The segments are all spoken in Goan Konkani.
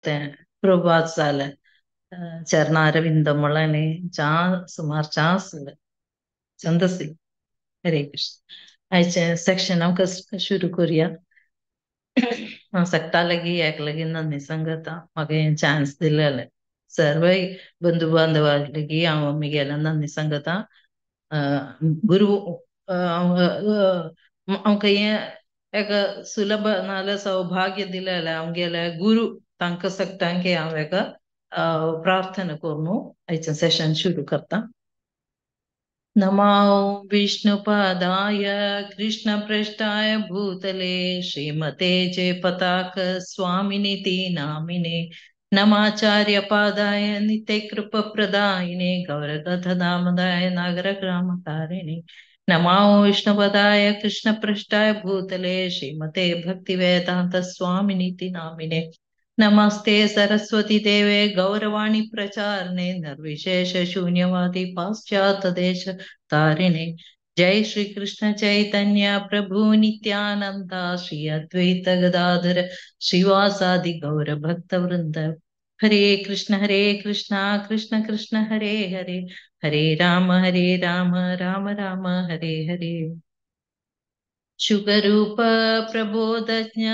तें प्रभात जालें. चरणारविंद म्हणलें न्ही, चा सुमार चा आसलें चंद आशिल्लें. हरे कृष्ण. आयचें सेक्शन आमकां सुरू करुया. हांव सक्ता लागीं एक लागीं नंदी सांगता म्हाका हें चान्स दिलेलें. सर्वय बंधू बांधवा लागीं हांव म्हगेल्या नंदी सांगता. गुरू आमकां हें एक सुलभ नाल्यार सौभाग्य दिलेलें आमगेले गुरू तांकां सगळ्यांक हांव एक प्रार्थना करून आयचें सेशन सुरू करता. नमो विष्णुपदाय कृष्णपृष्ठाय भूतले श्रीमते जयपताक स्वामिनिति नामिने नमाचार्य पादाय नित्यकृपप्रदायिने गौरकथदामदाय नागरग्रामकारिणे नमो विष्णुपदाय कृष्णपृष्ठाय भूतले श्रीमते भक्तिवेदांत स्वामिनिति नामिने नमस्ते सरस्वती देवे गौरवाणी प्रचारणे निर्विशेष शून्यवादी पाश्चात्य देश तारिणे. जय श्री कृष्ण चैतन्य प्रभु नित्यानंद श्री अद्वैत गदाधर श्रीवासादि गौर भक्त वृंद. हरे कृष्ण कृष्ण कृष्ण हरे हरे, हरे राम राम राम हरे हरे. शुकरूप प्रबोधज्ञ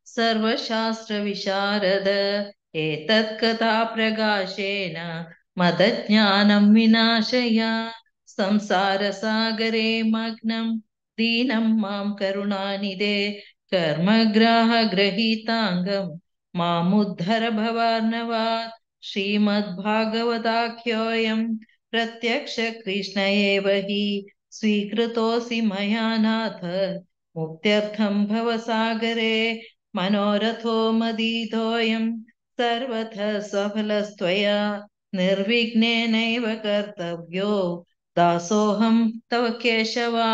सर्वशास्त्र विशारद एतत्कथा प्रकाशेन मदज्ञानं विनाशय संसार सागरे मग्नं दीनं मां करुणानिधे कर्मग्राह गृहीतांगं मामुद्धर भवार्णवात्. श्रीमद्भागवताख्योऽयं प्रत्यक्ष कृष्ण एव हि स्वीकृतोऽसि मया नाथ मुक्त्यर्थं भवसागरे मनोरथो मदीतोऽयं सर्वथा सफलस्त्वया निर्विघ्नेनैव कर्तव्यो दासोऽहं तव केशवा.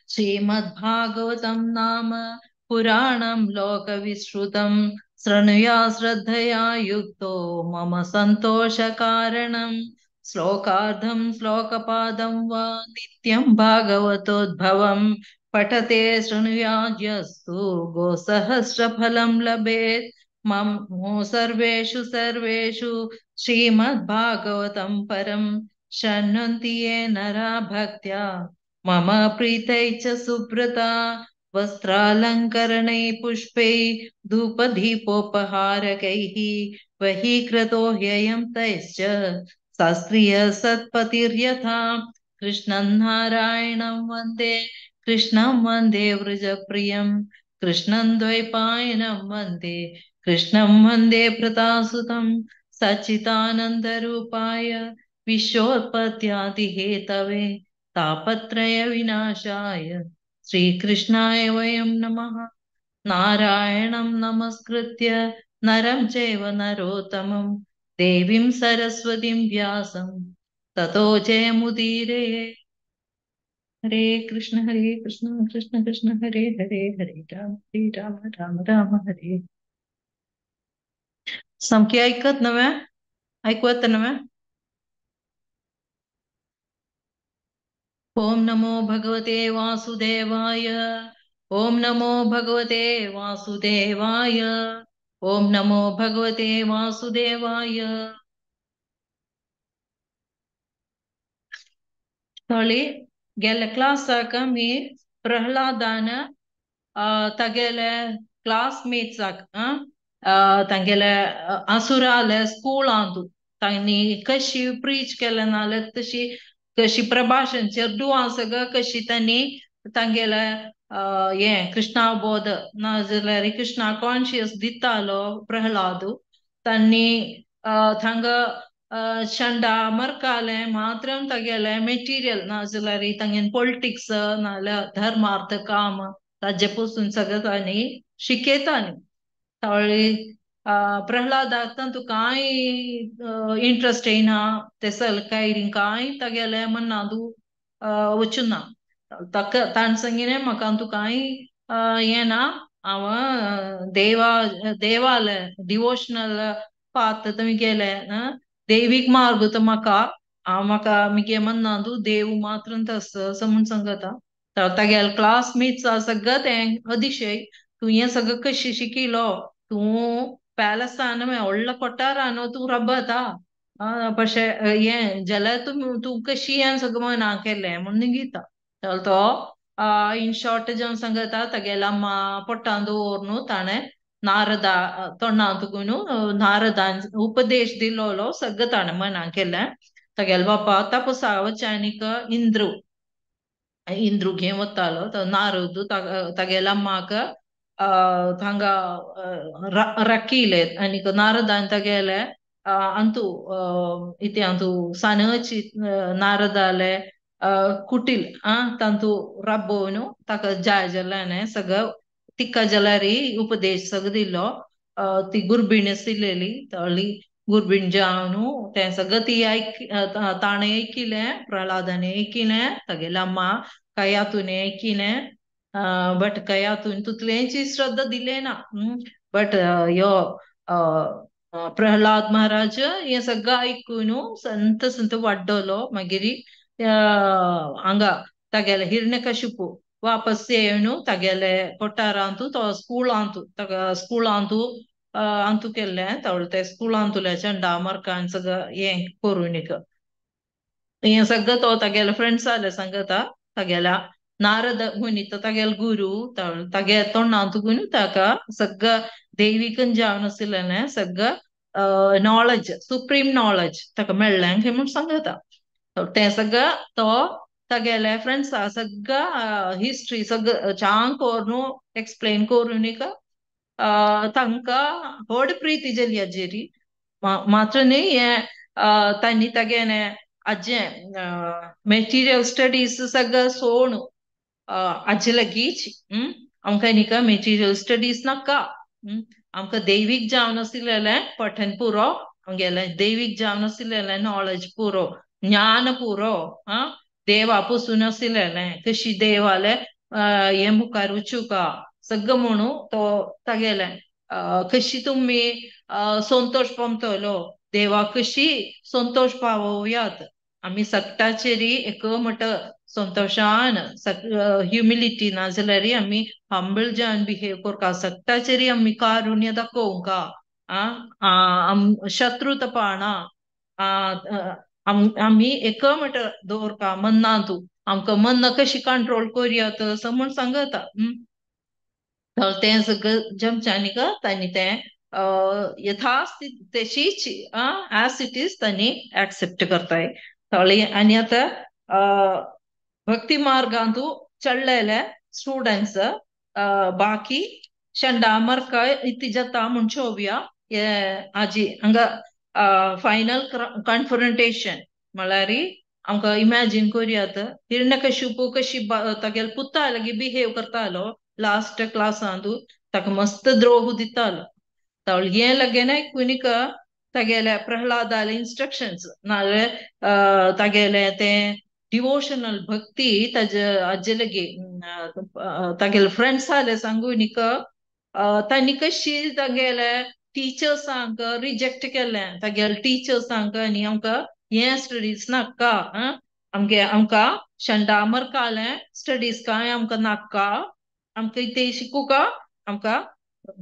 श्रीमद्भागवतं नाम पुराणं लोकविश्रुतं शृणुया श्रद्धया युक्तो मम सन्तोषकारणं. श्लोकार्धं श्लोकपादं वा नित्यं भागवतोद्भवं पठते शृणुयाद्यस्तु गोसहस्रफलं लभेत्. मम सर्वेषु सर्वेषु श्रीमद्भागवतं परं शृण्वन्ति ये नरा भक्त्या मम प्रीतै च सुव्रता. वस्त्रालङ्करणैः पुष्पैः धूपदीपोपहारकैः वहीकृतो ह्ययं तैश्च शास्त्रीय सत्पतिर्यथा. कृष्णं नारायणं वन्दे कृष्णं वन्दे व्रजप्रियं कृष्णं द्वैपायनं वन्दे कृष्णं वन्दे प्रतासुतं. सच्चिदानन्दरूपाय विश्वोत्पत्त्यादिहेतवे तापत्रय विनाशाय श्रीकृष्णाय वयं नमः. नारायणं नमस्कृत्य नरं चैव नरोत्तमं देवीं सरस्वतीं व्यासं ततो जयमुदीरये. हरे कृष्ण कृष्ण कृष्ण हरे हरे, हरे राम राम राम हरे. सामकी ऐकत नव्हे, ऐकू येता नव्हे? ओम नमो भगवते वासुदेवाय. ओम नमो भगवते वासुदेवाय. ओम नमो भगवते वासुदेवाय. थोडी गेल्या क्लासाक मी प्रह्लादान तागेले क्लासमेट्साक तांगेले असुराले स्कुलांतू तांणी कशी प्रीच केले नाल्यार तशी कशी प्रभाषण चेडवां सगळं कशी तांणी तांगेले हें कृष्णाबोध नाजाल्यार कृष्णा कॉन्शियस दितालो प्रह्लाद. तांणी थांगा शंडा मरकाले मात्रम तागेले मेटिरियल नाजाल्यार तांगेन पॉलिटिक्स नाल्यार धर्मार्थ काम ताजे पसून सगळें तांणी शिकयताली. थोडी प्रह्लादाक तातूंत कांय इंट्रस्ट येयना ते सगळें कांय कांय तागेलें मनांतू वचुना. ताका ताणें सांगिल्लें म्हाका तूं कांय हें ना, हांव देवाले डिवोशनल पाथ तुमी गेले दैवीक मार्ग तो म्हाका हांव म्हाका मुगे मनांतू देव मात्र आसता असो म्हूण सांगता. तागेले क्लासमेट्स सगळें तें अतिशय तूं हें सगळें कशें शिकिलो, तूं पॅलसान व्हडलो कोठारान तूं रबता पशे हें जाल्यार तूं तूं कशी हें सगळें मना केलें म्हूण निगीता. तो इन शॉर्ट जावन सांगता तागेल्या पोटान दवरून ताणें नारदा तोंडांतून नारदान उपदेश दिलोलो सगळें ताणें मना केलें. तागेलो बापा तपसा वचानीक इंद्रू इंद्रू घेवन वतालो तो नारद तागेल्या अम्माक थांगा रखीले आनीक नारदान तागेले अंतू इति अंतू सनची नारदाले कुटील तांतू राबोवन ताका जाय जाल्यार सगळं तिका जाल्यार उपदेश सगळं दिलो. ती गुरबीण आशिल्ली तळी गुरबीण जावन तें सगळं ती आयक ताणें ऐकिलें प्रल्हादान ऐकिलें तागेल्या अम्मा कयातून ऐकिलें बट कयातून तितलेंची श्रद्धा दिलें ना. बट यो प्रल्हाद महाराज हें सगळं आयकून संत संत वाड्डलो. मागीर हांगा तागेले हिरण्यकशिपू वापस येवन तागेले कोठारांतू तो स्कुलांतू ताका स्कुलांतू अंतू केल्लें तवळ ते स्कुलांतुल्या चंडामर्कान सगळं हें करून हें सगळं तो तागेले फ्रेंड्स आले सांगता तागेल्या नारद मुनी तो तागेलो गुरू तागे तोंडांतून ताका सगळं देवीकन जावन आशिल्लें सगळं नॉलेज सुप्रीम नॉलेज ताका मेळ्ळें म्हूण सांगता. तें सगळं तो तागेले फ्रेंड्सा सगळं हिस्ट्री सगळं छान करून एक्सप्लेन करून तांकां व्हड प्रिती जाली आजेरी. मात्र न्ही हें तांणी तागेलें आजें मेटिरियल स्टडीज सगळं सोडून आजे लागींच आमकां न्ही मेटिरियल स्टडीज नाका, आमकां दैवीक जावन आशिल्लें पठण पुरो, आमगेलें दैवीक जावन आशिल्लें नॉलेज पुरो, ज्ञान पुरो, देवा पसून आशिल्लें कशी देवाले हें मुखार वचूका सगळं म्हणून तो तागेलें कशी तुमी संतोष पावतलो देवा कशी संतोष पावोवयात आमी सगटाचेरी एक म्हट संतोषान ह्युमिलिटी ना जाल्यार आमी हंबल जावन बिहेव करका, सगटाचेरी आमी कारुण्य दाखोवंका, शत्रू तपाणा आमी एक म्हट दवरका मनांतू आमकां मन कशी कंट्रोल करुयात असो म्हूण सांगता. तें सगळें जमच्यानी तांणी तें यथास्थिती तशीच एज it is तांणी एक्सेप्ट करताय. आनी आतां भक्ती मार्गांतू चडलेले स्टुडंट्स बाकी शंडामर्का इति जाता म्हूण चोवया. आजी हांगा फायनल कन्फ्रंटेशन म्हळ्यार आमकां इमॅजीन करुयात हिरण्यकशिपू कशी तागेले पुता लागीं बिहेव करतालो लास्ट क्लासांतू ताका मस्त द्रोह दितालो. तवळ हें लागेन आयकून तागेले प्रल्हादाले इन्स्ट्रक्शन्स नाजाल्यार तागेले तें डिवोशनल भक्ती ताजे आजे लागीं तागेले फ्रेंड्स आले सांगून तांणी कशी तागेले टिचर्सांक रिजेक्ट केलें तागेले टिचर्सांक आनी आमकां हें स्टडीज नाका, आमगे आमकां शंडामर्कालें स्टडीज कांय आमकां नाका, आमकां ते शिकूका आमकां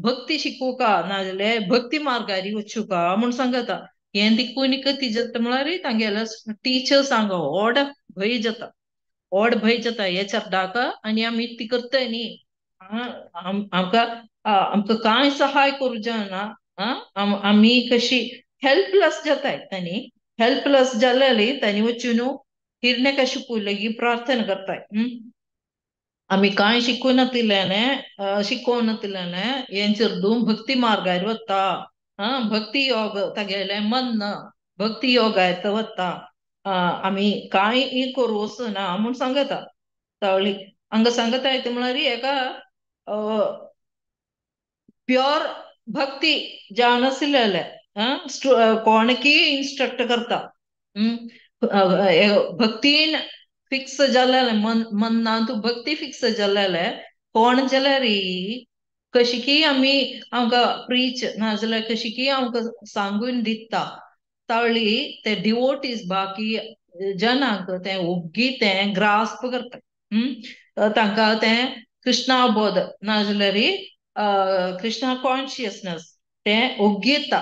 भक्ती शिकूका नाजाल्यार भक्ती मार्गारी वचूका म्हूण सांगता. हें दिकून ती जाता म्हळ्यार तांगेले टिचर्सांक व्हड भंय जाता, व्हड भंय जाता हे चेरडाक आनी आमी ती करताय न्ही आमकां आमकां कांय सहाय करूं जायना, आमी कशी हेल्पलेस जाताय. तांणी हेल्पलेस जालेली तांणी वचून हिरण्यकशिपू लागीं प्रार्थना करताय. आमी कांय शिकूं नातिल्ल्याने शिकोवं नातिल्ल्याने हें चेडूं भक्ती मार्गार वता, भक्ती योग तागेलें मन भक्ती योगार वता, आमी कांय करूं वचना म्हूण सांगता. तावळी हांगा सांगता ते म्हळ्यार एका प्योर भक्ती जावन आशिल्लें कोणकी इन्स्ट्रक्ट करता भक्तीन फिक्स जालेलें मन मनांतू भक्ती फिक्स जालेलें कोण जाल्यार कशी आमी आमकां प्रीच नाजाल्यार कशी आमकां सांगून दिता तावळी ते डिवोटीज बाकी जनांक तें ओग्गी तें ग्रास्प करता, तांकां तें कृष्णाबोध नाजाल्यार कृष्णा कॉन्शियसनस ते ओग्गेता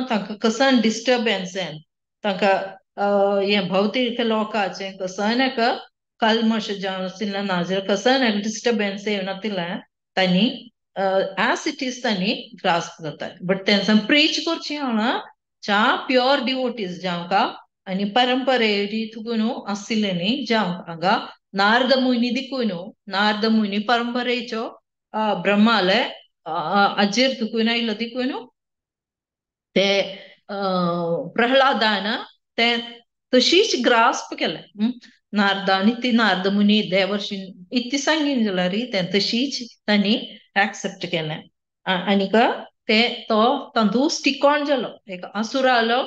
तांकां कसन डिस्टर्बन्स तांकां हें भौतीक लोकांचें कसन एका कल्मश जावन आशिल्लें नाजाल्यार कसन एक डिस्टर्बन्स येवनातिल्लें तांणी एज it is तांणी ग्रास्प करता. बट तेंच्यान प्रीच करची हांगा च्या प्योर डिवोटीज जावंका आनी परंपरे तुकून आशिल्लें न्ही जावंक हांगा नारद मुनी दिकून नारद मुनी परंपरेचो ब्रह्माले अजेर तुकून आयलो दिकून ते प्रहलादान ते तशीच ग्रास्प केलें. नारदान ती नारद मुनी देवर्षी इतली सांगीन जाल्यार तें तशीच तांणी एक्सेप्ट केलें आनीक ते तो तांतू स्टिक ऑन जालो. एक असुरालो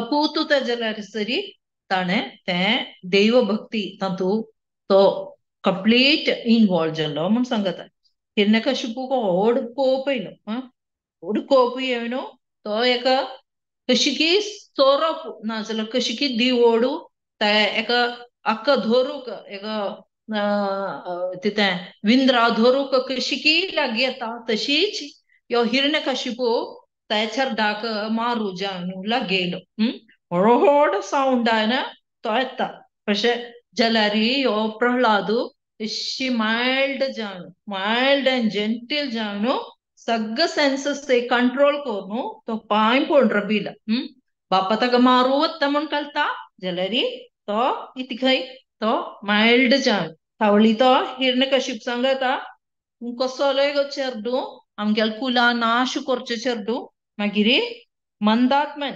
पूत जाल्यार सरी ताणें तें देवभक्ती तांतू तो कंप्लीट इनवॉल्व जालो म्हूण सांगता. हिरण्यकशिपूक व्हड कोप येयलो व्हड कोप येवन तो एका कशी की चोरप नाजाल्यार कशी की दिवोडू ते एका अक्का धरूक एका तितें विंद्रा धरूक कशी की लागीं येता तशीच यो हिरण्यकशिपू त्या चेरडाक मारू जावन लागयलो. व्हड सावंडान तो येता अशें जाल्यार यो प्रहलादू इशी मायल्ड जावन मायल्ड एंड जेंटील जावन सगळे सेन्सस ते कंट्रोल करून तो पांय पळोवन रबीला. बापा ताका मारू वता म्हूण कळटा जाल्यार तो इतकय तो मायल्ड जावन तावळी तो हिरण्यकशिप सांगता तूं कसलोय गो चेरडू आमगेले कुला नाश करचें चेरडू मागीर मंदात्मन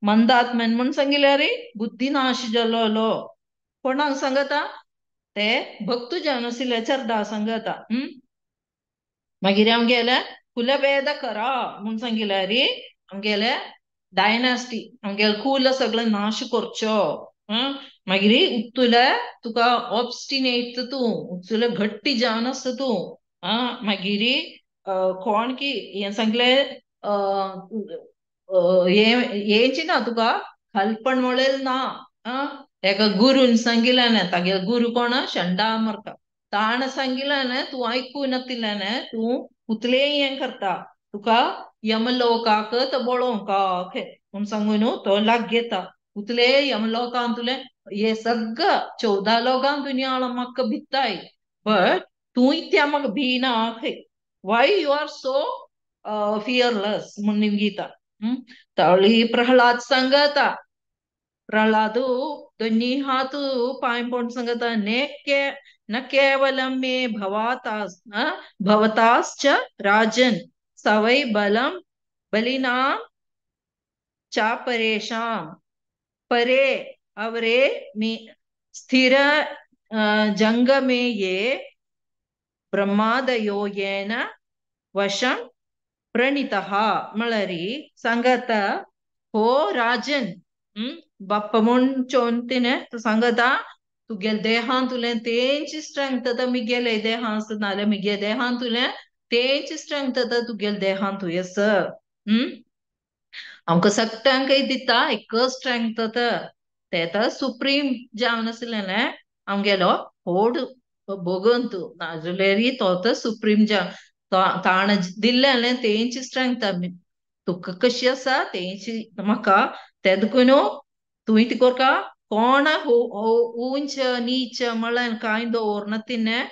मंदात्मन म्हूण सांगिल्यार बुद्धी नाश जालो कोणाक सांगता ते भक्त जावन आशिल्ले चेरडा सांगता. मागीर आमगेले कुलभेद करा म्हूण सांगिल्यार आमगेले डायनास्टी आमगेले कुल सगळें नाश करचो. मागीर उत्तुले तुका ऑब्स्टिनेट तूं उत्तुले घट्टी जावन आसता तूं. मागीर कोण की हें सांगलें हेंची ना तुका खालपण म्हणलें ना. एका गुरून सांगिल्लें तागेलो गुरू कोण शंडामर्का ताणें सांगिल्लें तूं आयकूं नातिल्लें तूं उतलें हें करता तुका यमलोकाक तो बळोवंक म्हूण सांगून तो लागीं येता उतले यमलोकान तुलें हे सगळं 14 लोकां दुनिया म्हाका भिताय बट तूं इत्या म्हाका भिना खंय why you are so fearless म्हूण निमगीता. तावळी प्रहलाद सांगता प्रहलादू दोन्ही हात पांय पडून सांगता न केवलं मे भवताश्च राजन सवै बलं बलिनां चापरेषां परे अवरे मे स्थिर जंगमे ये ब्रह्मादयो येन वशं प्रणितः म्हळ्यार सांगता हो राजन बाप्पा म्हूण चोवन तूं सांगता तुगेले देहान तुलें तेंची स्ट्रेंथ आतां मिगेले देहान आसता नाजाल्यार मिगे देहान तुलें तेंची स्ट्रेंथ आतां तुगेले देहान तूं येस. आमकां सगळ्यांकय दिता एक स्ट्रेंथ आतां ते आतां सुप्रीम जावन आसलें आमगेलो व्हड भगवंत नाजाल्यार तो आतां सुप्रीम जावन ताणें दिल्लें तेंची स्ट्रेंथ तुका कशी आसा तेंची म्हाका ते देखून तूं कितें करका कोणाक उंच नीच म्हळ्यार कांय दवरना तिणें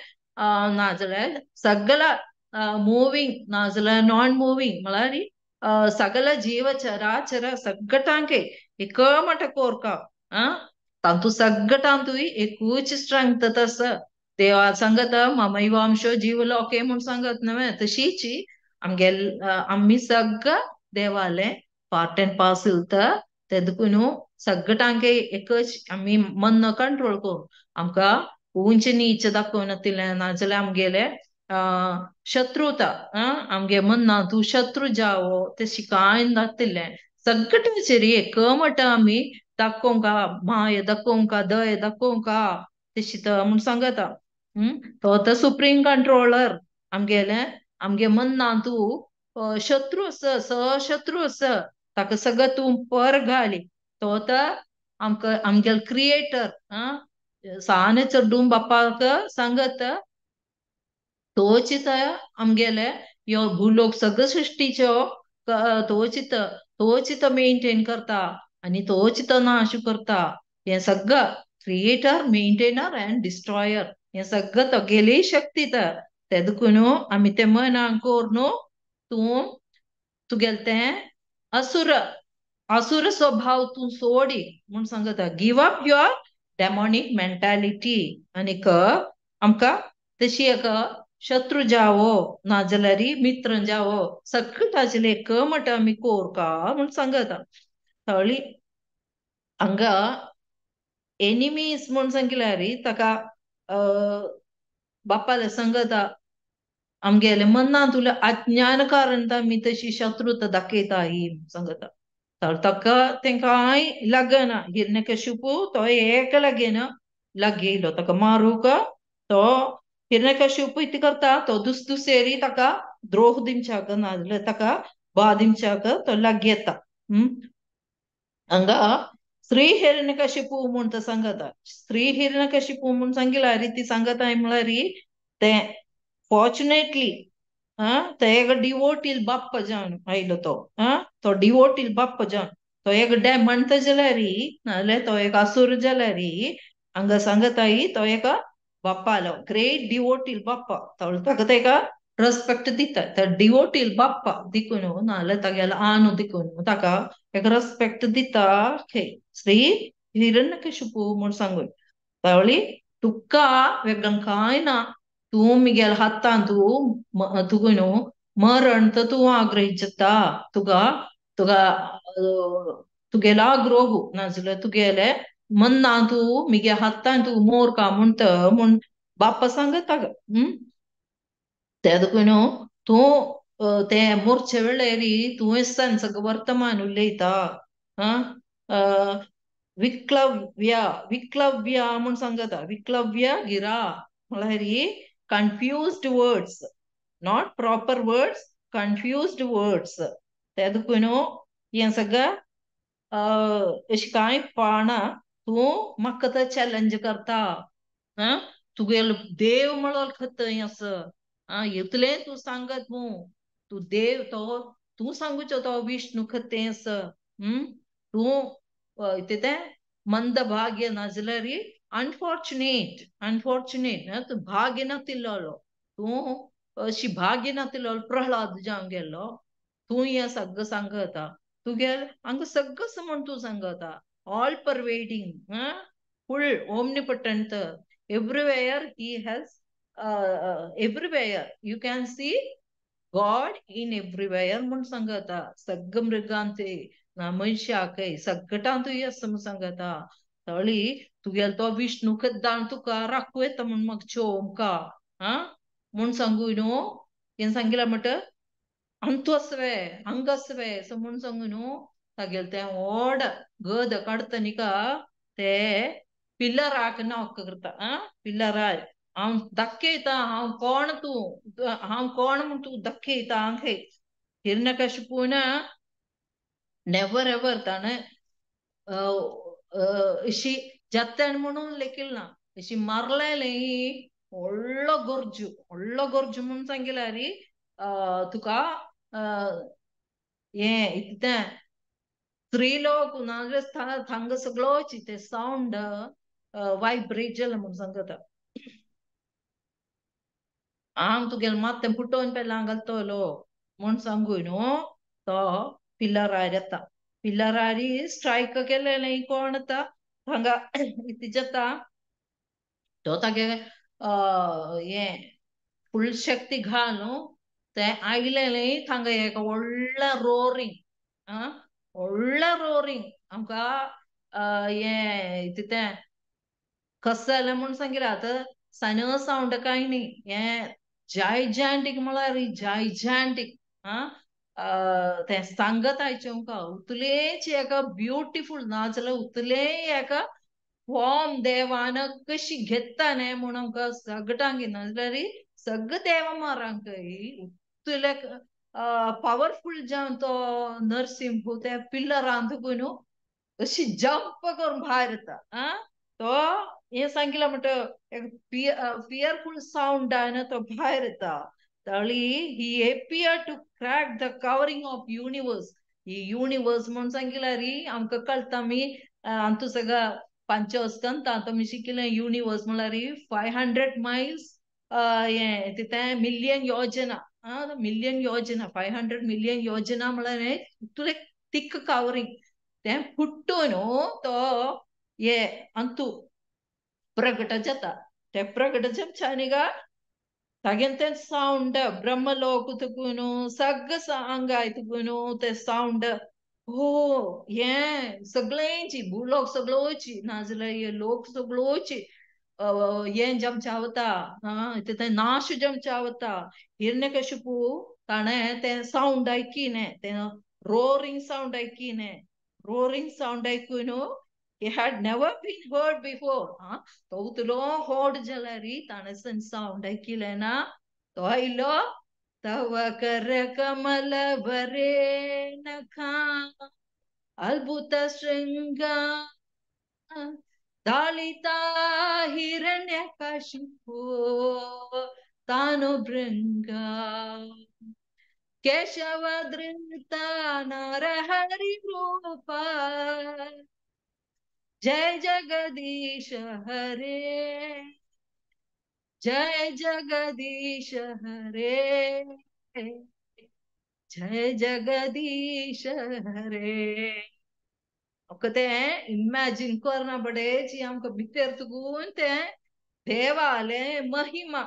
नाजाल्यार सगळ्या मुवींग नाजाल्यार नॉन मुवींग म्हळ्यार सगळ्या जीव चराचर सगळ्यांक एकमठ कोरका तांतू सगळ्यांतूय एकूच स्ट्रेंथ आसा. देवा सांगता ममैवांशो जीवलोके म्हूण सांगत न्हय तशीच आमगेले आमी सगळं देवाले पार्ट एंड पार्सल ते देखून सगळ्यांक एकच आमी मन कंट्रोल करूं आमकां उंच नीच दाखोवन नाजाल्यार आमगेले शत्रुता आमगे मना तूं शत्रू जावो तशी कांय नातिल्लें सगळ्यांचेर एकमठ आमी दाखोवंका माया दाखोवंका दया दाखोवंका तशी म्हूण सांगता. तो आतां सुप्रीम कंट्रोलर आमगेले आमगे मना तूं शत्रू आसा सशत्रू आसा ताका सगळं तूं पर घाली तो आतां आमकां आमगेलो क्रिएटर सान चेडूं बापाक सांगत तोच आमगेले ह्यो भुलोक सगळं सृश्टीचो तोच तोच तो मेंटेन करता आनी तोच तो नाश करता. हें सगळं क्रिएटर, मेंटेनर अँड डिस्ट्रॉयर हें सगळं तगेली शक्ती. तर ते देखून आमी ते मनाक करून तूं तुगेलें तें असुर असुर स्वभाव तूं सोडी म्हूण सांगता. Give up your demonic mentality. आनीक आमकां तशी एक शत्रू जावो नाजाल्यार मित्र जावो सगळें ताजें एक मट आमी कोरका म्हूण सांगता. थळी हांगा एनिमीज म्हूण सांगल्यार ताका बापाले सांगता आमगेले मनांत तुला अज्ञान कारण आमी तशी शत्रुता दाखयता ही सांगता. तर ताका तें कांय लागना. हिरण्यकशिपू तो एक लागेन लागयलो ताका मारूंक. तो हिरण्यकशिपू कितें करता, तो दुसरी ताका द्रोह दिवच्याक नाजाल्यार ताका बादिमच्याक तो लागयता. हांगा स्त्री हिरण्यकशिपू म्हूण तो सांगता. स्त्री हिरण्यकशिपू म्हूण सांगिल्यार ती सांगता म्हळ्यार तें फॉर्च्युनेटली तो एक डिवोटील बाप्पा जावन आयलो तो. तो डिवोटील बाप्पा जावन तो एक डेमन जाल्यार नाजाल्यार तो एक असुर जाल्यार हांगा सांगताय तो एक बाप्पा आलो, ग्रेट डिवोटील बाप्पा. तो ताका तेका रेस्पेक्ट दिता. तर डिवोटील बाप्पा दिकून नाजाल्यार तागेलो आनु दिकून ताका एक रेस्पेक्ट दिता श्री हिरण्यकशिपू म्हूण सांगून. तावळी तुका वेगळें कांय ना, तूं मिगेल हातान तूं तुका न्हू मरण तर तूं आग्रहिता. तुका तुका तुगेलो आग्रोह नाजाल्यार तुगेले मन्ना तूं मिगे हातान तूं मोर का म्हणटा म्हूण बाप्पा सांगता. ते देखून न्हू तूं ते मोरचे वेळार तूं सगळें वर्तमान उलयता. विक्लव्य विक्लव्य म्हूण सांगता. विक्लव्य गिरा म्हळ्यार confused words, not proper words, confused words. ते देखून हें सगळें अशें कांय पाना तूं म्हाका तर चॅलेंज करता. तुगेलो देव म्हणून खंय आसा इतलें तूं सांगत मू, तूं देव तो तूं सांगूचो तो विष्णू खंय आसा. तूं कितें तें मंद भाग्य नाजाल्यार अनफॉर्च्युनेट अनफॉर्च्युनेट तूं भाग्य नातिल्लो, तूं अशी भाग्य नातिल्लो प्रहलाद जावन गेल्लो. तूं हें सगळें सांगता तुगेल हांगा सगळें म्हूण तूं सांगता. All pervading, full omnipotent, everywhere he has, everywhere you can see God in everywhere म्हूण सांगता. सगळं मृगांते ना मनशाकय सगळ्यां तूं आसा म्हूण सांगता. तळी तुगेलो तो विष्णू खद्दान तुका राखूं येता म्हूण म्हाका चोमका म्हूण सांगू न्हू. हें सांगिलां म्हणटा अंतू आसवे हांगा आसवे असो म्हूण सांगू न्हू. तागेलें तें व्हड गद काडटा न्ही का ते पिल्लराक नॉक करता. पिल्लराक हांव दाखयता हांव कोण तूं, हांव कोण म्हूण तूं दाखयता हांव. हिरण्यकशिपून नेवर एवर ताणें अशी जात्यान म्हणून लेखील ना, अशी मारलें व्हडलो गरजू व्हडलो गरजू म्हूण सांगिल्यार तुका हें इतलें स्त्रीलोक नाजाल्यार थांगा सगळोच ते सावंड वायब्रेट जालें म्हूण सांगता. हांव तुगेलें माथें फुटोवन पेल्यान घालतलो म्हूण सांगू न्हू. तो पिल्लरार येता, पिल्लरारी स्ट्रायक केलें कोण येता हांगा कितें जाता तो तागे हें फुल शक्ती घाल न्हू तें आयलें थांगा एक व्हडलें रोरींग, व्हडलें रोरींग आमकां हें कितें तें कशें जालें म्हूण सांगिलां. आतां सन सावंड कांय न्ही, हें जायजॅन्टीक म्हळ्यार जायजॅन्टीक तें सांगत आयचें आमकां उतलेंच एका ब्युटिफूल नाजाल्यार उतलें एका फॉर्म देवान कशी घेता न्ही म्हूण आमकां सगळ्यांक नाजाल्यार सगळें देवा मारांक उतले पावरफूल जावन तो नरसिंह त्या पिल्लरान न्हू अशी जंप करून भायर येता. तो हें सांगिलां म्हणटा एक फियरफूल सावंडान तो भायर येता. तळी he appear to crack the covering of universe. He universe म्हणून सांगितलं री आमकां कळटा मी आमचो सगळं पंचस्कंद आतां शिकले युनिवर्स म्हणल्यार 500 मायल्स हें तें मिलियन योजना, मिलियन योजना, 500 मिलियन योजना म्हणल्यार तुलें थिक कवरींग तें फुट्टून तो हे अंतू प्रगट जाता. ते प्रगट जावच्या गा तागेन तें सावंड ब्रह्मलोक तुकून सगळं आंगाय तुकून ते सावंड हो हें सगळ्यांची भूलोक सगळोची नाजाल्यार हे लोक सगळोची हें जमच्या वता, तें नाश जमच्या वता. हिरण्यकशिपू ताणें तें सावंड आयकिलें, तें रोरिंग सावंड आयकिलें, रोरिंग सावंड आयकून he had never been heard before. तो उतलो होड जाल्यार ताणें सावंड आयकिलें ना, तो आयलो तव कर कमल वरे नखा अद्भुत शृंगा दालिता हिरण्यकशिपु तानु भृंगा केशव धृत नरहरि रूपा जय जगदीश हरे जय जगदीश हरे जय जगदीश हरे. तें इमॅजिन करना पडे जी आमकां भितर तुकून तें देवाले महिमा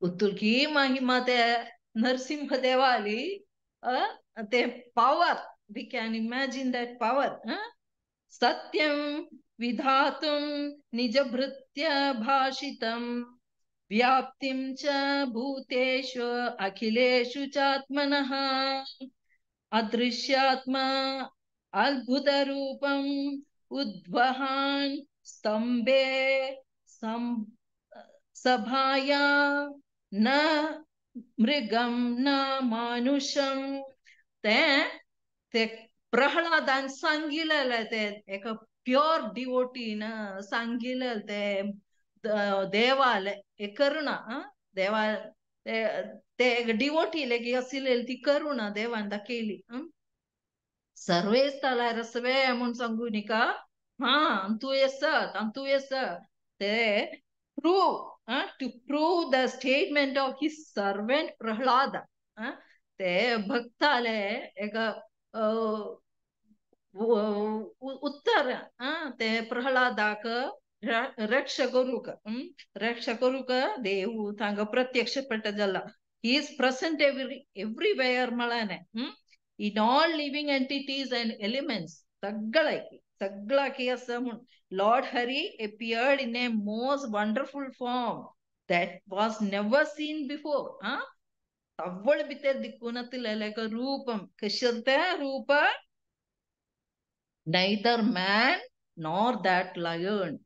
उतुलकी महिमा ते नरसिंह देवाली ते power, we can imagine that power. सत्यं विधातुं निजभृत्य भाषितं व्याप्तिं च भूतेषु अखिलेषु चात्मनः अदृश्यात्मा अद्भुतरूपम् उद्वहान् स्तंभे सभाया न मृगं न मानुषं. ते प्रह्लादान सांगिलेलें ते एका प्योर डिवोटीन सांगिलेलें ते देवाले एक करुणा देवा ते डिवोटी लेगी आशिल्ली ती करुणा देवान दाखयली. सर्वे स्थलार सवे म्हूण सांगू न्ही हा तूं येसत तूं येसत ते prove to prove the statement of his servant Prahlada. ते भक्ताले एक उत्तर ते प्रह्लादाक रक्षा करूक, रक्षा करूक देव थांगा प्रत्यक्ष पडटा जाला. He is present everywhere म्हळ्याने in all living entities and elements सगळ्याकी सगळ्याकी आसा म्हूण. Lord Hari appeared in a most wonderful form that was never seen before. तव्वळ भितर दिक्कून आतिल्लें रूपम कशें तें रूप neither man nor that lion.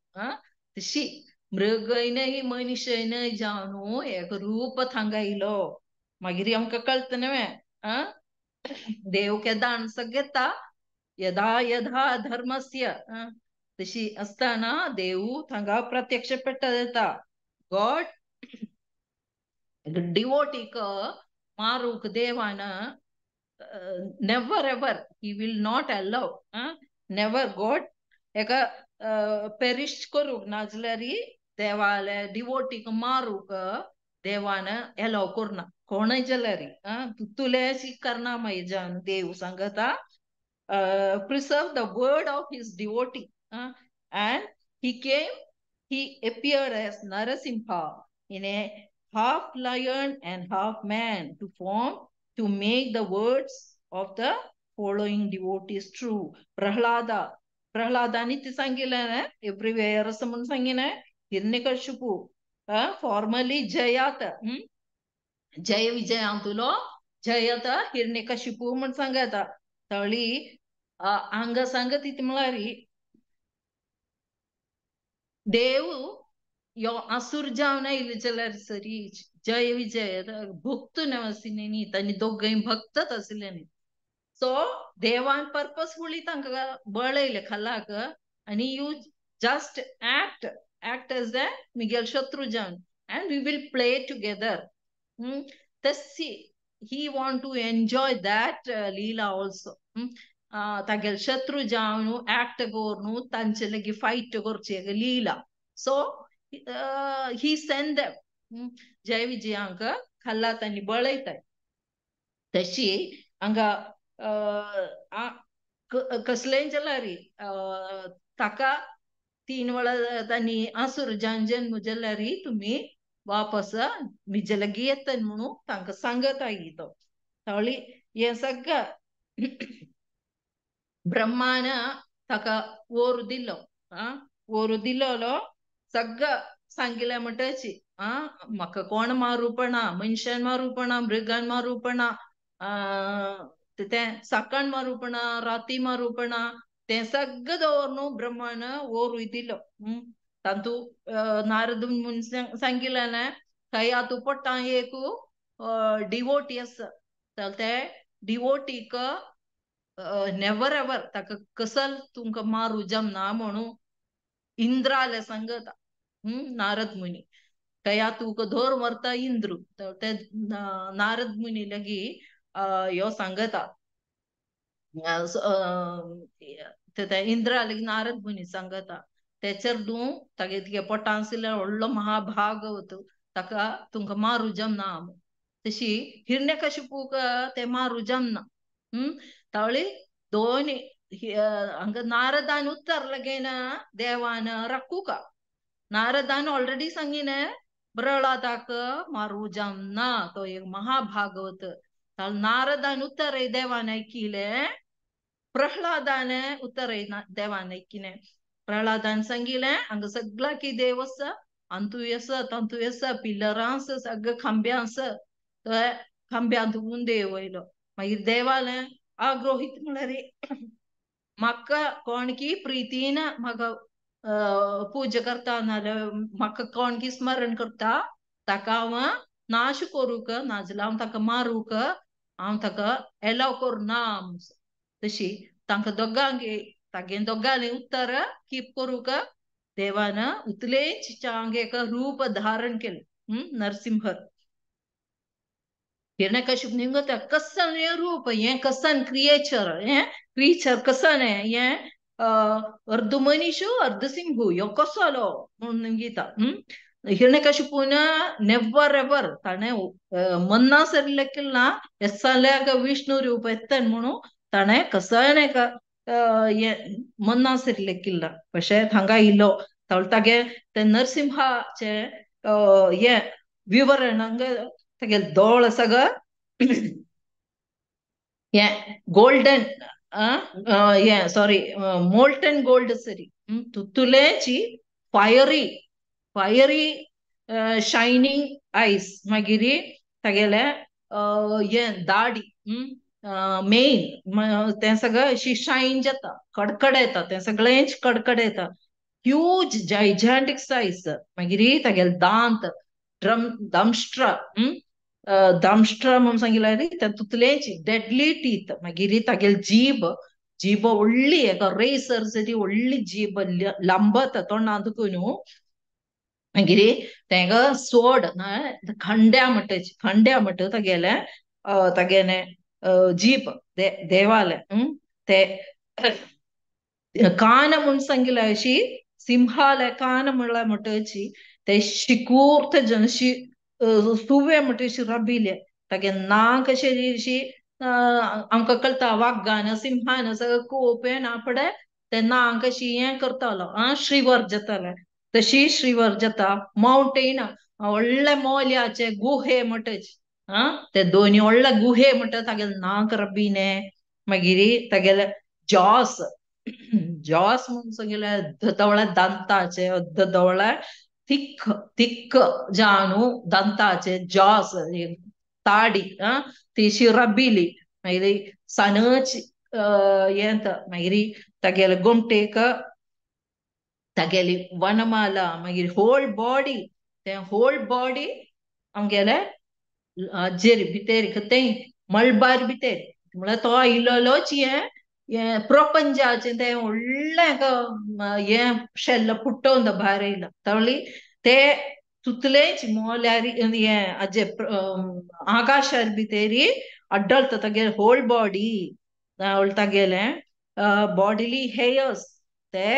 तशी मृगयनय मनीशयनय जावन एक रूप थांगा येयलो. मागीर आमकां कळटा न्हय देव केदाण सगळेता यदा यदा धर्मस्य तशी आसतना देव थांगा प्रत्यक्ष पेट्टा येता. गॉड डिवोटीक मारूक देवान never ever he will not allow. Never God एका पेरिश करूक नाजाल्यार देवाले डिवोटीक मारूक देवान एलाव करना कोणय जाल्यार तुले करना मागीर जावन देव सांगता preserve the word of his devotee. And he came, he appeared as Narasimha in a half lion and half man to form, to make the words of the following devotees true. Prahlada, Prahlada ते सांगितलं एव्हरीवेअर असं म्हणून सांगितलं. हिरण्यकशिपू फॉर्मली जयात जय विजयांतुलो जयत हिरण्यकशिपू म्हणून सांगता. तळी हांगा सांगत ती म्हळ्यार देव यो आसूर जावन आयले जाल्यार सरी जय विजय भक्त आशिल्ले न्ही, तांणी दोगांय भक्तच आशिल्ले न्ही. सो देवान पर्पसफुली तांकां बळयले खालाक आनी you just act act as a Miguel शत्रू जावन And we will play together. तस्सी he want to enjoy that leela also. तागेल शत्रू जावन एक्ट करून तांचे लागीं फायट करची लीला. सो he send them जय विजयांक खाला तांणी बळयताय. तशी हांगा कसलेंय जाल्यार ताका 3 वेळा तांणी आसूर जावन जन्म जाल्यार तुमी वापस म्हजे लागीं येतले म्हणून तांकां सांगत तो. तावळी हें सगळें ब्रह्मान ताका वोर दिलो. वोर दिलोलो सगळं सांगिलें म्हणटची म्हाका कोण मारूपणा, मनशान मारूपणा, मृगान मारूपणा, तें साकण मारूपणा, राती मारूपणा, तें सगळं दवरून ब्रह्मान वोरूय दिलो. तातूं नारद म्हूण सांगिल्लें खंय तूं पोटां एक डिवोटी आसा, जाल्यार ते डिवोटीक नेवर एवर ताका कसल तुमकां मारू जमना म्हणून इंद्राले सांगता नारद मुनी. कया तुका धोर व्हरता इंद्रू, ते नारद मुनी लागीं ह्यो सांगता, इंद्रा लागीं नारद मुनी सांगता तेचेर तूं तागे तुगे पोटान आशिल्ल्या व्हडलो महाभागवत ताका तुमकां मारू जमना. तशी हिरण्यकशिपूक ते मारू जमना. तावळी दोन हांगा नारदान उत्तर लगेन देवान राखूका. नारदान ऑलरेडी सांगिने प्रहलादाक मारू जमना, तो एक महाभागवत. नारदान उत्तर देवान ऐकिले, प्रहलादान उत्तर देवान ऐकिले. प्रहलादान सांगिले हांगा सगळा की देव आसा, अंतूय आसा, तांतूय आसा, पिलरां आसा, सगळे खांब्यां आसा, खांब्यांत देव वयलो. मागीर देवाले आग्रोहीत म्हळ्यार म्हाका कोण की प्रितीन म्हाका पूजा करता नाजाल्यार म्हाका कोण की स्मरण करता ताका हांव नाश करूंक नाजाल्यार हांव ताका मारूंक हांव ताका एलाव करुना. तशी तांकां दोगांक तागे दोगांनी उत्तर कीप करूंक देवान उतलेंच चांग एक रूप धारण केलें नरसिंह. हिरण्यकश्यप निंगता कसन हें रूप, हें कसन क्रिएचर, हें क्रिचर कसन हें अर्द मनीश अर्द सिंह ह्यो कसलो म्हणून निंगिता. हिरण्यकश्यपून नेवर एवर ताणें मन्ना सरिल्लें एसाल्याक विष्णु रूप एत्तन म्हणून ताणें कसन एक मन्ना सरिल्लें किल्ला. पशे हांगा इलो तावळ तागे ते नरसिंहाचे हें विवरण हांगा तागे दोळ सगळं हें गोल्डन हें सॉरी मोल्टन गोल्ड सरी तुतुलेची फायरी फायरी शायनींग आयस. मागीर तागेले हें दाडी मेन तें सगळें अशी शायन जाता, कडकड येता, तें सगळेंच कडकड येता, ह्यूज जायजॅन्टीक सायज. मागीर तागेले दांत ड्रम दंष्ट्र दंष्ट्र म्हणून सांगिल्लें तातूंतलेंच डेडली टीथ. मागीर तागेली जीब जीब व्हडली एका रेसर सरी व्हडली जीब लांबत तोंडांत न्हू. मागीर तांकां सोड खंड्या म्हणटा, खंड्या म्हणटा तागेलें तागेलें जीप देवालें ते कान म्हूण सांगिल्लें अशी सिंहाले कान म्हणल्यार म्हणटची ते शिकूर्त जनशी सुवे म्हणटा अशी रबिले तागे नाक अशें अशी आमकां कळटा वागान सिंहान सगळें कोप येना फुडें ते नाक अशी हें करतालो श्रीवर जातालें तशी श्रीवर जाता. मावंटेन व्हडले मोल्याचे गुहे म्हणटाच ते दोनी व्हडले गुहे म्हणटा तागेले नाक रबीने. मागीर तागेले जॉस जॉस म्हणून सांगिल्लें धवळे दांताचे धवळे थिक थिक जानू दंताचे जॉस ताडी ती अशी रबिली. मागीर सनच हें मागीर तागेले गोमटेक तागेली वनमाला. मागीर होल बॉडी तें होल बॉडी आमगेले जेरी भितर तें मळबार भितर म्हळ्यार तो आयिल्लोच हें हें प्रपंचाचें तें व्हडलें हें शेल्ल पुट्टोवन भायर येयला. तावळी ते तुतलेच मोल्यारी हें आजे आकाशार भितरी अड्डलता तागेले होल बॉडी तागेले बॉडीली हेयर्स ते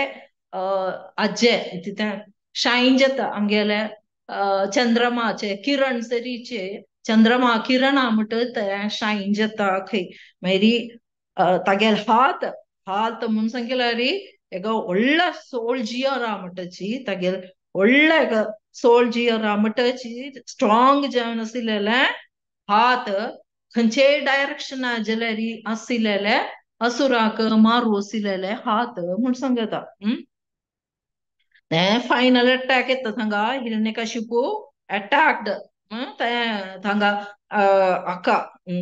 आजे तिथे शाइन जाता आमगेले चंद्रमाचे किरण सरीचे चंद्रमा किरणा म्हणटा ते शाइन जाता खंय. मागीर तागेले हात हात म्हूण सांगल्यार एका व्हडलो सोल्जियर म्हणटाची तागेले व्हडलो एका सोल्जियर म्हणटाची स्ट्रॉंग जावन आशिल्लेले हात खंयचेय डायरेक्शना जाल्यार आशिल्लेले असुराक मारू आशिल्लेले हात म्हूण सांगता. तें फायनल अटॅक येता थांगा हिरण्यकशिपू अटॅक्ड तें थांगा अक्का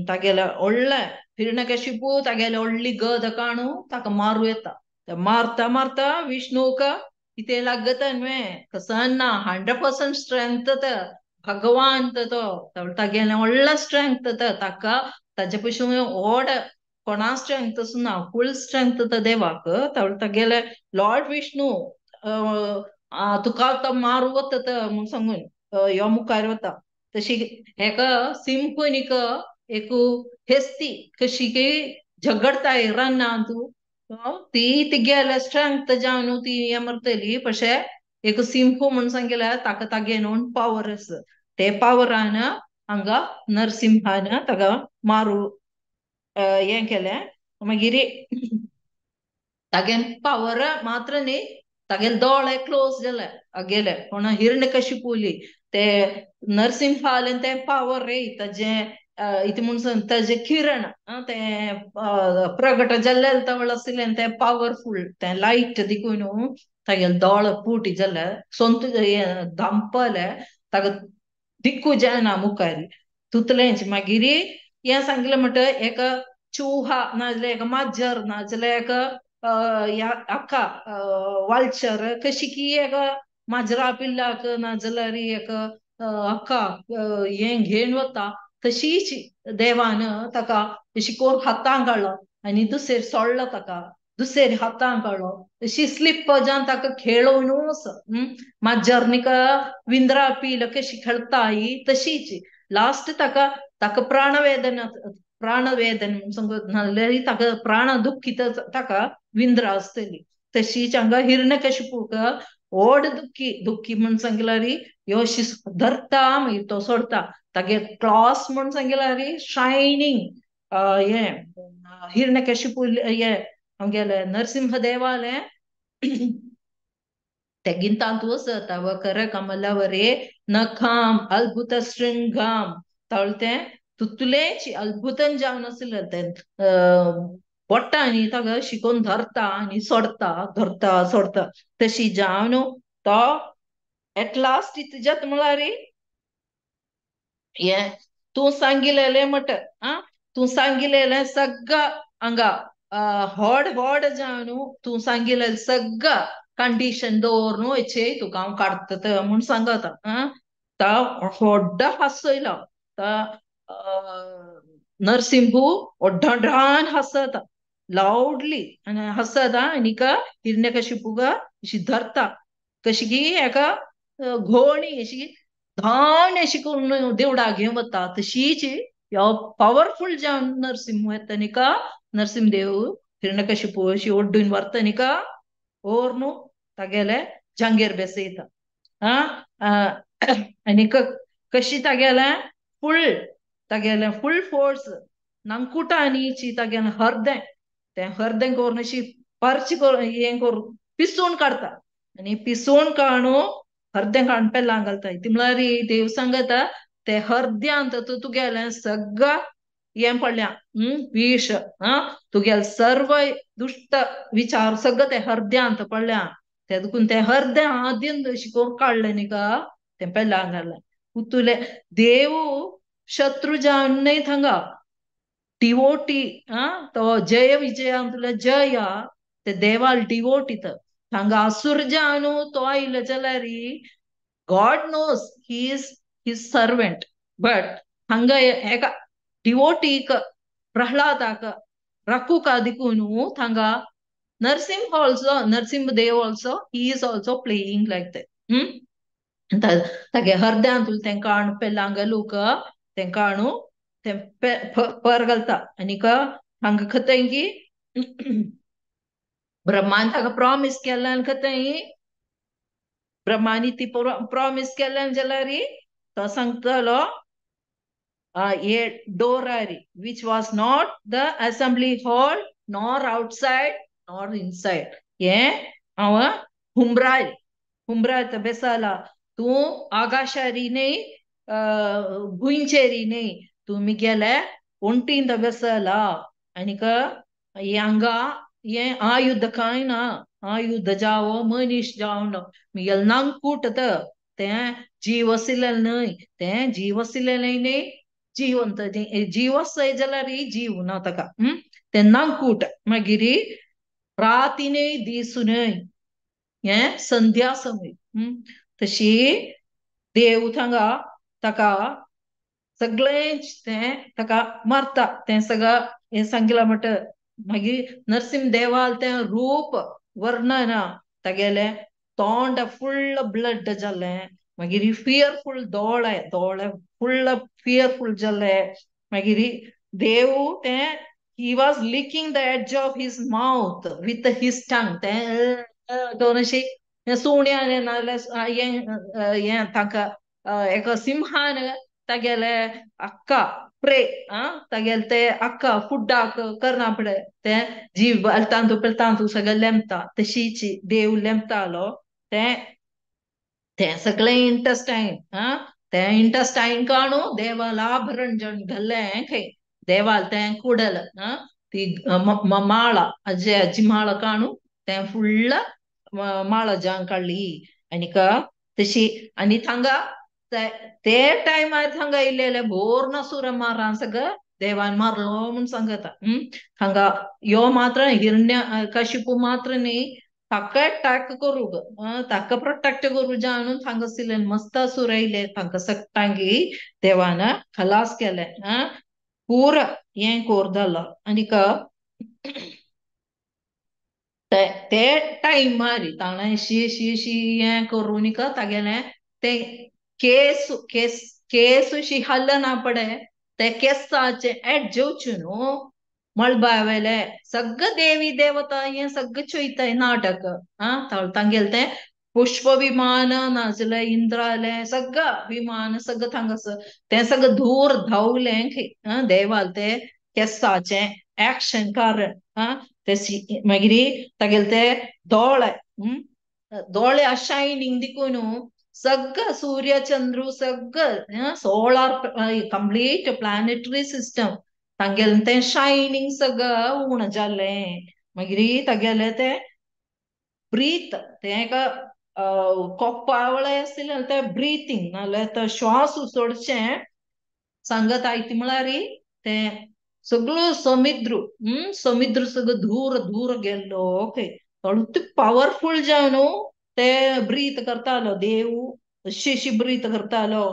तागेले व्हडले हिरण्यकशिपू तागेले व्हडली गद काणू ताका मारू येता. मारता मारता विष्णूक कितें लागता न्हय कसन ना 100% स्ट्रेंथ भगवान तो तागेले व्हडलो स्ट्रेंथ ताका ताजे पसून व्हड कोणा स्ट्रेंथ ना फूल स्ट्रेंथ देवाक. तागेले लॉर्ड विष्णू तुका आतां मारू वता म्हूण सांगून ह्यो मुखार वता. तशी हेका सिंफनीक एक हेस्ती कशी की झगडताय रानांत ती तिगेले स्ट्रेंथ जावन ती हें मरतली. पशे एक सिंह म्हूण सांगल्यार ताका तागे नोन पावर आसा ते पावरान हांगा नरसिंहान ताका मारू हें केलें. मागीर तागे पावर मात्र न्ही तागेले दोळे क्लोज जाले गेले कोण हिरण्यकशिपुली ते नरसिंहालें तें पावर रे ताजें इतलें म्हूण सांग ताजें किरण तें प्रगट जाल्लें तवळ आशिल्लें तें पावरफूल तें लायट देखून तागेले दोळे पुटी जाले सोंत धांपले ताका दिक्कू जायना मुखार तुतलेंच. मागीर हें सांगलें म्हणटा एका चुहा नाजाल्यार एका माजर नाजाल्यार एका अक्का वालचर कशी की एका माजरा पिल्लाक नाजाल्यार एक अक्का हें घेवन वता तशीच देवान ताका अशी कोर हातान काडलो आनी दुसरे सोडलो ताका दुसरे हातान काडलो अशी स्लिप जावन ताका खेळोवनूच माजरनिका विंद्रा पील कशी खेळता ही तशीच लास्ट ताका ताका प्राणवेदना प्राणवेदन नाजाल्यार ताका प्राण दुखीत ताका विंद्रा आसतली. तशीच हांगा हिरण्यकशिपूक व्हड दुखी दुखी म्हूण सांगल्यार ह्यो अशी धरता मागीर तो सोडता तागे क्लॉस म्हूण सांगल्यार शायनींग हें हिरण्यकशिपू हें आमगेले नरसिंह देवालें तेगीन तांतू आसा वकर कमलावरे नखाम अद्भुत शृंगाम तवळ तें तुतलेच अद्भुतन जावन आशिल्लें तें बोटांनी ताका शिकोवन धरता आनी सोडता धरता सोडता तशी जावन तो एट लास्ट इतजात म्हळ्यार हें तूं सांगिल्लें म्हणटा आं तूं सांगिल्लें सगळं हांगा व्हड व्हड जावन तूं सांगिल्लें सगळं कंडिशन दवरून हेचे तुका हांव काडटा म्हूण सांगता. आं तो व्हडलो हांसयलो तो नरसिंहू व्हड्डान हांसता लावडली आनी हांसता आनीक हिरण्यकशिपूक अशी धरता कशी की एका घोणी अशी धांवन अशी करून देवळाक घेवन वता तशीच ह्यो पावरफूल जावन नरसिंह येता न्ही नरसिंहदेव हिरण्यकशिपू अशी ओड्डून व्हरता न्ही व्हरून तागेले जांगेर बेसयता. आं आनी कशी तागेले फूल तागेले फूल फोर्स नंकुटांनी तागेलें हरदें तें हरदें करून अशी पर्च हें करून पिसून काडता आनी पिसून काडून हरदें काडून पेल्लां घालता. ती म्हळ्यार देव सांगता ते हरद्यांत तुगेलें सगळं हें पडल्या विश आं तुगेले सर्व दुश्ट विचार सगळं ते हरद्यांत पडल्या ते देखून ते हरदें आदीन अशी करून काडलें न्ही का तें पेल्लां घालें. उतुले देव शत्रू जावन न्हय थांगा डिवोटी आं तो जय विजया तुला जय ते देवाल डिवोटी थांगा असुर जावन तो आयलो जाल्यार God knows he is his servant but हांगा एका डिवोटीक प्रह्लादाक रखुका देखून थांगा Narasimha also Narasimha Dev also he is also playing like that. तागे हरद्यान तें काणू पेल्लांग लोक तें काणू तें पर घालता आनीक हांगा खतय की ब्रह्मान ताका प्रॉमीस केल्ल्यान खतय ब्रह्मानी ती प्रॉमीस केल्ल्यान जाल्यार तो सांगतलो a door which was not the assembly hall nor outside nor inside. हे हांव हुमराय हुमराय बेसाला तूं आकाशारी न्ही भुंयचेरी न्ही तुमी गेले ఒంటింద बेसला आनीक हांगा हें आयुध कांय ना आयुध जावो मनीस जावन मिगेल नांकूट तें जीव आशिल्लें न्हय तें जीव आशिल्लें न्ही जिवंत जीव आसय जाल्यार जीव ना ताका तें नांकूट मागीर राती न्हय दीस न्हय हें संध्या समय तशी देव थांगा ताका सगळें तें ताका मारता तें सगळं हें सांगिलां म्हणटा. मागीर नरसिंह देवाल तें रूप वर्णन तागेलें तोंड फुल्ल ब्लड जालें मागीर फियरफूल दोळे दोळे फुल्ल फियरफूल जाले मागीर देव तें he was licking the edge of his mouth with his tongue तें करून अशें सुण्यान नाजाल्यार हें हें तांकां एका सिंहान तागेले अक्का प्रे तागेले ते अक्का फुड्डाक करना पडे तें जीव तांतू तांतू सगळें लेमता तशीच देव लेमतालो तें तें सगळें इंटस्टायन तें इंटस्टायन काणू देवाल आभरण जण घाल्लें खंय देवाल तें कुडल ती माळा अज्जे अज्जी माळा काणू तें फुल्ल माळा जावन काडली आनीक तशी आनी थांगा ते टायमार थांगा इल्लेले भोर नासुर मारान सगळं देवान मारलो म्हूण सांगता. हांगा यो मात्र हिरण्य कशिपू मात्र न्ही ताका अटॅक करूंक ताका प्रोटेक्ट करूं जाणून थांगा मस्त आसूर आयले तांकां सगटांगी देवान खलास केलें पूर हें कोर जालो आनीक ते टायमार ताणें शी शी शी हें करून तागेलें तें केस केस केस शी हल्लना पडे ते केसाचे एड जेवचें न्हू मळबा सगळं देवी देवता हें सगळें चोयताय नाटक तांगेलें तें पुष्प विमान नाजाल्यार इंद्रालें सगळं विमान सगळं थांगासर तें सगळं धूर धांवलें खंय देवाल ते केसाचें एक्शन कारण ते मागीर तागेले ते दोळे दोळे शायनींग दिकून सगळं सूर्य चंद्र सगळं सोलार कंप्लीट प्लॅनेटरी सिस्टम तांगेलें तें शायनींग सगळं उण जालें. मागीर तागेलें तें ब्रीथ तें एका कोपावळे आशिल्लें तें ब्रिथींग नाजाल्यार तो श्वास सोडचें सांगत आयती म्हळ्यार तें सगळो समुद्र समुद्र सगळो धूर धूर गेल्लो ओके पावरफूल जावन ते ब्रीथ करतालो देव अशी अशी ब्रीथ करतालो.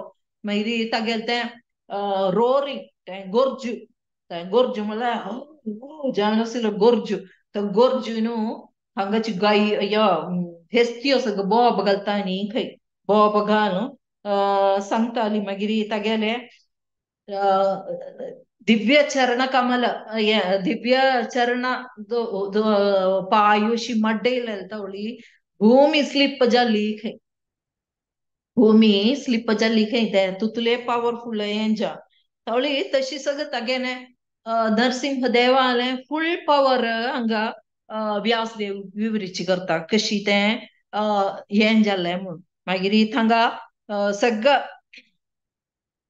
मागीर तागेलें तें रोरींग तें गोर्जू तें गोर्जू म्हळ्यार जावन आशिल्लो गोर्जू तो गोर्जू न्हू हांगाची गाय या हेस्त्यो सगळो बोब घालता न्ही खंय बोब घालून सांगताली. मागीर तागेलें दिव्य चरण कमल दिव्य चरण पायुशी मड्डेल तवळी भूमी स्लिप जाली खंय भूमी स्लिप जाली खंय ते तुतले पावरफुल हेंजा तवळी तशी सगळं तागेलें नरसिंह देवालें फुल पावर हांगा व्यासदेव विवरीची करता कशी तें हें जालें म्हूण. मागीर थांगा सगळं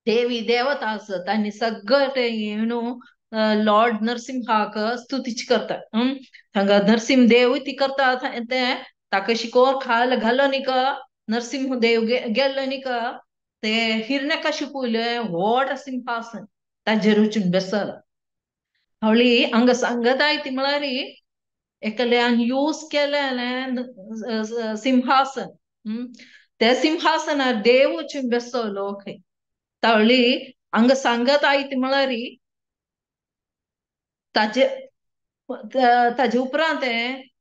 देवी देवता आसत आनी सगळं तें न्हू लॉर्ड नरसिंहाक स्तुतीची करता. हांगा नरसिंह देव ती करता तें ताका शिकोर खाल घालो न्ही का नरसिंह देव गेल्लो न्ही का ते हिरण्यकशिपूलें व्हड सिंहासन ताजेर वचून बेसला. हवळी हांगा सांगत आयती म्हळ्यार एकल्यान यूज केलें सिंहासन त्या सिंहासनार देव वचून बेसलो खंय तावळी हांगा सांगत आयती म्हळ्यार ताजे ताजे उपरांत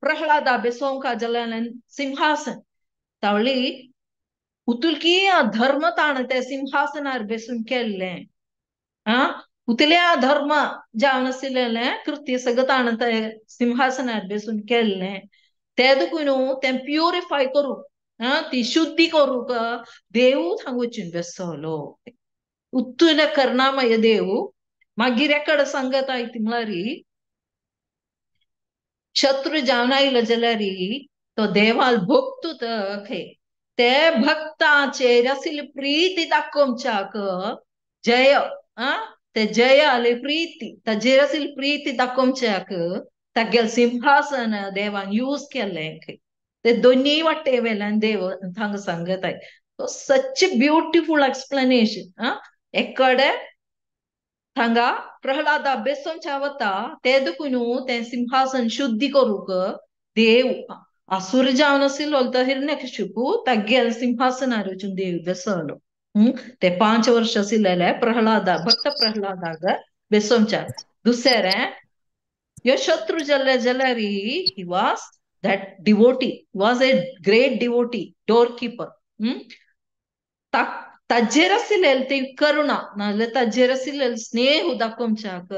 प्रह्लादा बेसोवंक जालें सिंहासन तावळी उतुलकी धर्म ताण ते सिंहासनार बेसून केल्लें आ उतल्या धर्म जावन आशिल्लें कृत्य सगळं ताण ते सिंहासनार बेसून केल्लें ते देखून तें प्युरिफाय करूंक ती शुद्धी करूंक देव थांग वचून बेसलो उत्तुले करणामय देव मागीर एकडे सांगत आयती म्हळ्यार शत्रू जावन आयलो जाल्यार तो देवाल भक्तू खंय ते भक्ताचेर आशिल्ली प्रीती दाखोवच्याक जय ते जय आले प्रीती ताजेर आशिल्ली प्रीती दाखोवच्याक तागेलें सिंहासन देवान यूज केलें खंय ते दोनूय वाटे वेल्यान देव थांग सांगत I. Such beautiful explanation. एकडे थांगा प्रहलादा बेसोनच्या वता ते देखून तें सिंहासन शुद्धी करूंक देव असुर जावन आशिल्लो तो हिरण्यकशिपू तागेल्या सिंहासनार वचून देव बेसलो. ते 5 वर्ष आशिल्ले प्रहलादा भक्त प्रहलादाक बेसोवच्या. दुसरें ह्यो शत्रू जाल्ले जाल्यार he was that devotee, was a great devotee door keeper. ताजेर आशिल्ले ती करुणा नाजाल्यार ताजेर आशिल्ले स्नेह दाखोवच्याक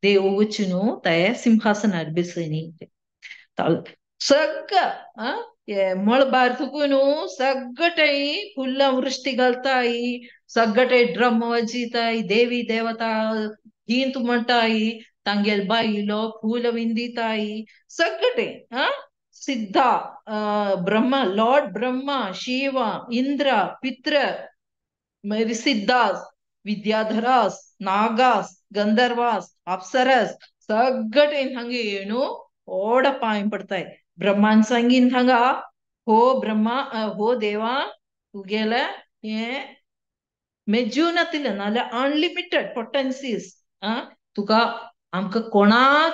देव वचून ते सिंहासनार बेसनी. सगळं मळबार थुकून सगळें फुलां वृश्टी घालताय, सगळे ड्रम वाजयताय, देवी देवता गीत म्हणटाय, तांगेल बायलो फूल विंदिताय, सगळे सिद्धा ब्रह्मा लॉर्ड ब्रह्मा शिव इंद्र पित्र मागीर सिद्धास विद्याधरास नागास गंधर्वास अप्सरस सगळे हांगा येवन ओड पांय पडताय. ब्रह्मान सांगीन हांगा हो ब्रह्मा हो देवा तुगेले हे मेजू नातिल्लें नाजाल्यार अनलिमिटेड पोटन्सीस तुका आमकां कोणाक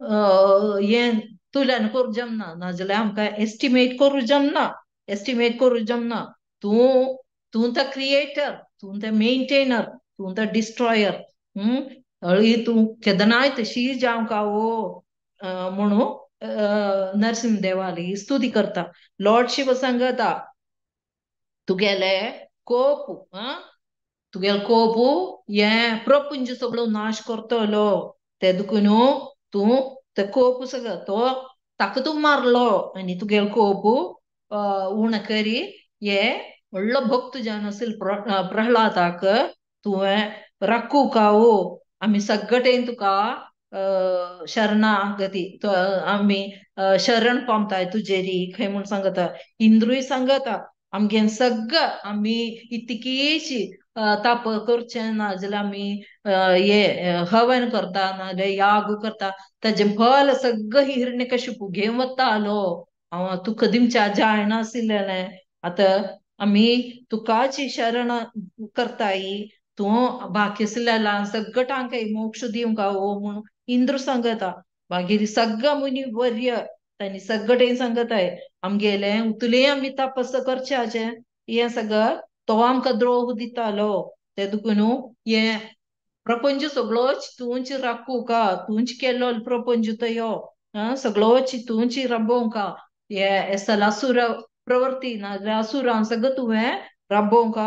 हें तुल्यान करूं जमना नाजाल्यार आमकां एस्टिमेट करूं जमना, एस्टिमेट करूं जमना. तूं तूं the creator, तूं the maintainer, तूं the destroyer. हळी तूं केदनाय तशी जावंक हो म्हणून नरसिंह देवाली स्तुती करता. लॉर्ड शिव सांगता तुगेले कोप तुगेले कोप हें प्रपंच सगळो नाश करतलो ते देखून तूं ते कोप सगळो तो ताका तूं मारलो आनी तुगेलो कोप उणो करी हे व्हडलो भक्त जावन आशिल्लो प्रहलादाक तुवें राखूंक हो आमी सगळें तुका शरणागती आमी शरण पावताय तुजेरी खंय म्हूण सांगता. इंद्रूय सांगता आमगे सगळं आमी इतकीशी ताप करचें ना जाल्यार आमी हे हवन करता नाजाल्यार याग करता ताजें फल सगळं हिरण्यकशिपू घेवन वतालो हांव तुका दिमच्या जायनाशिल्लें आतां आमी तुकाची शरण करताय तूं बाकी आशिल्ल्या सगळ्यांक मोक्ष दिवंक हो म्हणून इंद्र सांगता. मागीर सगळं मुनी वर्य तांणी सगळें सांगताय आमगेलें उतलें आमी तपस करच्याचें हें सगळं तो आमकां द्रोह दितालो ते देखून हें प्रपंच सगळो तूंच राखूंक तूंच केलो प्रपंच तो ह्यो सगळो तूंच राबोवंक हे सलासूर प्रवृत्ती नाजाल्यार असुरां सगळं तुवें राबोवंक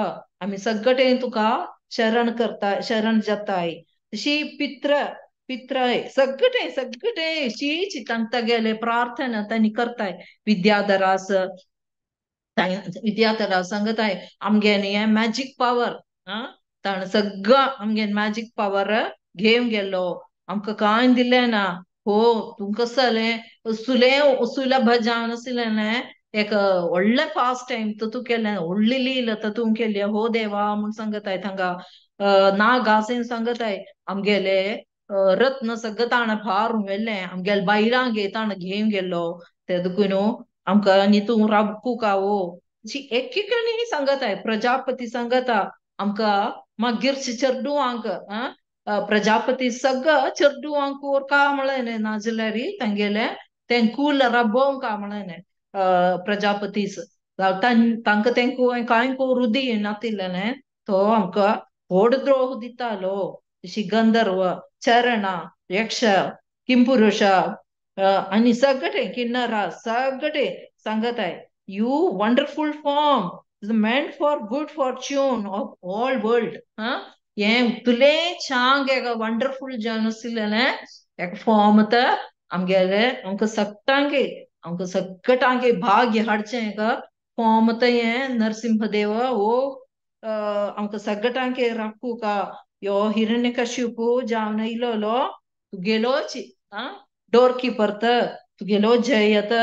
आमी सगळें तुका शरण करता शरण जाताय. तशी पित्र पित्राय सगळे सगळे शीच तांकां गेले प्रार्थना तांणी करताय. विद्याधरास विद्याधरा सांगताय आमगेलें हें मॅजीक पावर ताणें सगळं आमगे मॅजीक पावर घेवन गेलो आमकां कांय दिलें ना हो तूं कसं जालें सुलें सुलभ जावन आशिल्लें एक व्हडलें फास्ट टायम तर तूं केलें व्हडली लीला तर तूं केली हो देवा म्हूण सांगताय. थांगा नागासेन सांगताय आमगेले रत्न सगळं ताणें फार व्हेलें आमगेले बायलां गे ताणें घेवन गेलो ते देखून आमकां आनी तूं राबकूंक हो एकेकणी सांगताय. प्रजापती सांगता आमकां मागीर चेडवांक प्रजापती सगळं चेडवांक का म्हळें नाजाल्यार तांगेलें तें कूल राबोवंक म्हळें प्रजापतीस तांकां तेंकां कांय करूं दिनातिल्लें तो आमकां व्हड द्रोह दितालो. तशी गंधर्व चरण यक्ष किंपुरुष आनी सगळे किन्नरा सगळे सांगताय you wonderful form Is meant for good fortune of all world. हा हें तुलें चांग एक वंडरफुल जावन आशिल्लें एक फॉर्म तर आमगेले आमकां सगटांके आमकां सगटांके भाग्य हाडचें एक फॉर्म तर हें नरसिंहदेव हो आमकां सगटांके राखूका यो हिरण्यकशिपू जावन इलोलो तुगेलोच डोर कीपर तर तुगेलो जयत.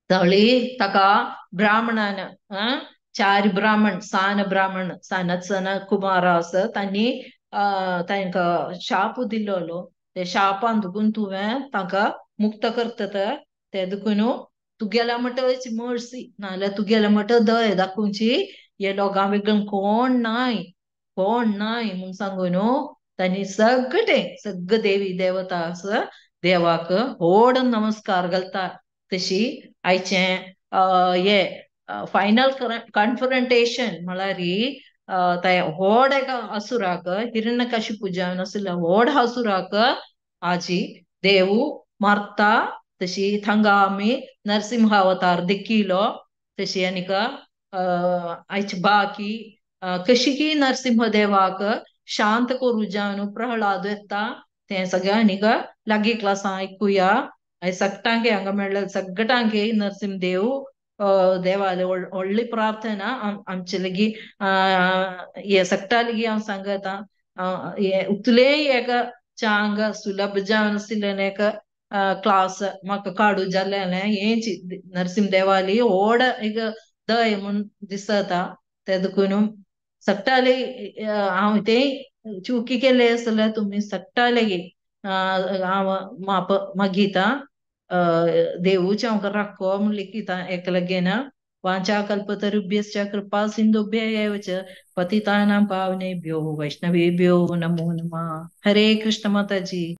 तळी ताका ब्राह्मणान चार ब्राह्मण सान ब्राह्मण सनत कुमार आसा तांणी तांकां शाप दिल्लो ते शापान दुखून तुवें तांकां मुक्त करता ते दुखून तुगेल्या म्हणटच मर्सी नाजाल्यार तुगेल्या म्हणटा दय दाखोवची हे लोकां वेगळं कोण नाय कोण नाय म्हूण सांगून तांणी सगळे सगळे देवी देवता आसा देवाक व्हड नमस्कार घालता. तशी आयचें हे फायनल कन्फ्रंटेशन म्हळ्यार ते व्हड एका असुराक हिरण्यकशिपू जावन आशिल्ल्या व्हड असुराक आजी देव मारता. तशी थंगा आमी नरसिंह अवतार देखिलो. तशी आनीक आयची बाकी कशी की नरसिंह देवाक शांत करू जावन प्रहलाद येता तें सगळें आनीक लागीं क्लासां आयकुया. सगटांके हांगा मेळ्ळें सगटांके नरसिंह देव देवाले व्हडली प्रार्थना आमचे लागीं हे सगटा लागीं हांव सांगता. हे उतलें एक चांग सुलभ जावन आशिल्लें एक क्लास म्हाका काडू जाल्लें हेंच नरसिंह देवाली व्हड एक दय म्हूण दिसता. ते देखून सगटाले हांव तें चुकी केल्लें आसल्यार तुमी सगटाले हांव माप मागीता देवूच आमकां राखो म्हूण लिखिता एक लगेन. वांचा कल्पतरुभ्यश्च कृपा सिंधुभ्य एव च पतितानां पावनेभ्यो वैष्णवेभ्यो नमो नमः. हरे कृष्ण माताजी.